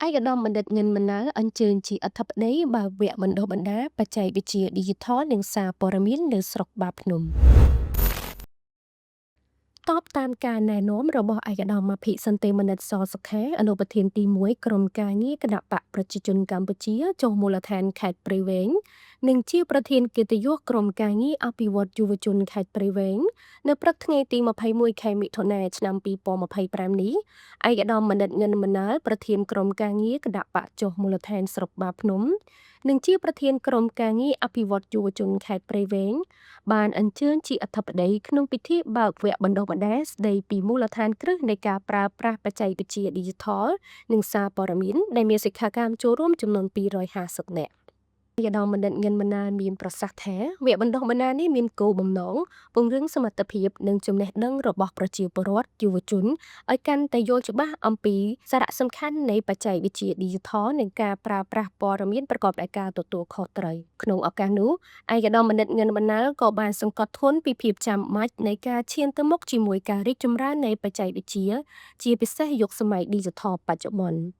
ឯកឧត្តមបណ្ឌិត ងិន ម៉ាណែល អញ្ជើញជាអធិបតីបើកវគ្គបណ្ដុះបណ្ដាលបច្ចេកវិទ្យាឌីជីថល និងសារព័ត៌មាននៅស្រុកបាភ្នំ តបតាមការណែនាំរបស់ឯកឧត្តមអភិសន្តិបណ្ឌិតសសុខាអនុប្រធានទី1ក្រុមការងារគណបក្សប្រជាជនកម្ពុជាចុះមូលដ្ឋានខេត្តព្រៃវែងនិងជាប្រធានកិត្តិយសក្រុមការងារអភិវឌ្ឍយុវជនខេត្តព្រៃវែងនៅព្រឹកថ្ងៃទី21ខែមិថុនាឆ្នាំ2025នេះឯកឧត្តមបណ្ឌិតងិនម៉ាណែលប្រធានក្រុមការងារគណបក្សចុះមូលដ្ឋានស្រុកបាភ្នំនិងជាប្រធានក្រុមការងារអភិវឌ្ឍយុវជនខេត្តព្រៃវែងបានអញ្ជើញជាអធិបតីក្នុងពិធីបើកវគ្គបណ្ដុះបណ្ដាលស្ដីពីមូលដ្ឋានគ្រឹះនៃការប្រើប្រាស់បច្ចេកវិទ្យាឌីជីថលនិងសារព័ត៌មានដែលមានសិក្ខាកាមចូលរួមចំនួន250នាក់ឯកឧត្តមបណ្ឌិតងិនម៉ាណែលមានប្រសាសន៍ថាវគ្គបណ្ដុះបណ្ដាលនេះមានគោលបំណងពង្រឹងសមត្ថភាពនិងចំណេះដឹងរបស់ប្រជាពលរដ្ឋយុវជនឲ្យកាន់តែយល់ច្បាស់អំពីសារៈសំខាន់នៃបច្ចេកវិទ្យាឌីជីថលនិងការប្រើប្រាស់ព័ត៌មានប្រកបដោយការទទួលខុសត្រូវក្នុងឱកាសនោះឯកឧត្តមបណ្ឌិតងិនម៉ាណែលក៏បានសង្កត់ធ្ងន់ពីភាពចាំបាច់នៃការឈានទៅមុខជាមួយការរីកចម្រើននៃបច្ចេកវិទ្យាជាពិសេសយុគសម័យឌីជីថលបច្ចុប្បន្ន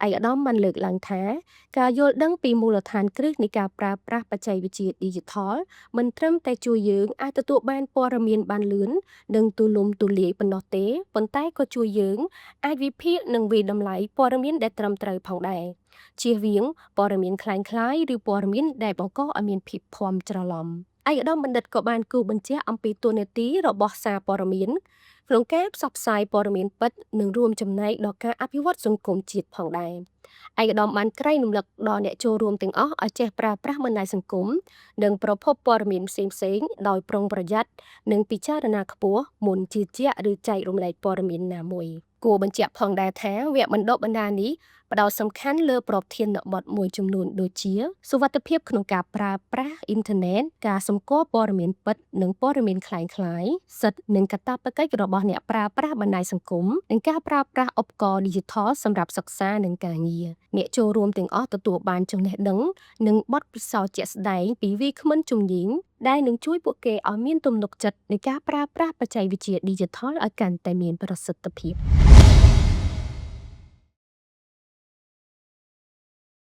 ឯកឧត្តមបានលើកឡើងថាការយល់ដឹងពីមូលដ្ឋានគ្រឹះនៃការប្រើប្រាស់បច្ចេកវិទ្យាឌីជីថលមិនត្រឹមតែជួយយើងអាចទទួលបានព័ត៌មានបានលឿននិងទូលំទូលាយប៉ុណ្ណោះទេប៉ុន្តែក៏ជួយយើងអាចវិភាគនិងវាយតម្លៃព័ត៌មានដែលត្រឹមត្រូវផងដែរជៀសវាងព័ត៌មានក្លែងក្លាយឬព័ត៌មានដែលបង្កឲ្យមានភាពភ័ន្តច្រឡំឯកឧត្តមបណ្ឌិតក៏បានគូសបញ្ជាក់អំពីតួនាទីរបស់សារព័ត៌មានក្នុងការផ្សព្វផ្សាយព័ត៌មានពិតនិងរួមចំណែកដល់ការអភិវឌ្ឍសង្គមជាតិផងដែរឯកឧត្តមបានក្រែងរំលឹកដល់អ្នកចូលរួមទាំងអស់ឲ្យចេះប្រើប្រាស់បណ្ដាញសង្គមនិងប្រភពព័ត៌មានផ្សេងៗដោយប្រុងប្រយ័ត្ននិងពិចារណាខ្ពស់មុនជឿជាក់ឬចែករំលែកព័ត៌មានណាមួយគួរបញ្ជាក់ផងដែរថាវគ្គបណ្ដុះបណ្ដាលនេះផ្ដោតសំខាន់លើប្រធានបទមួយចំនួនដូចជាសុវត្ថិភាពក្នុងការប្រើប្រាស់អ៊ីនធឺណិតការសម្គាល់ព័ត៌មានពិតនិងព័ត៌មានក្លែងក្លាយសិទ្ធិនិងកាតព្វកិច្ចរបស់អ្នកប្រើប្រាស់បណ្ដាញសង្គមនិងការប្រើប្រាស់ឧបករណ៍ឌីជីថលសម្រាប់សិក្សានិងការងារអ្នកចូលរួមទាំងអស់ទទួលបានចំណេះដឹងនិងបទពិសោធន៍ជាក់ស្ដែងពីវាគ្មិនជំនាញដែលនឹងជួយពួកគេឲ្យមានទំនុកចិត្តនៃការប្រើប្រាស់បច្ចេកវិទ្យាឌីជីថលឲ្យកាន់តែមានប្រសិទ្ធភាព។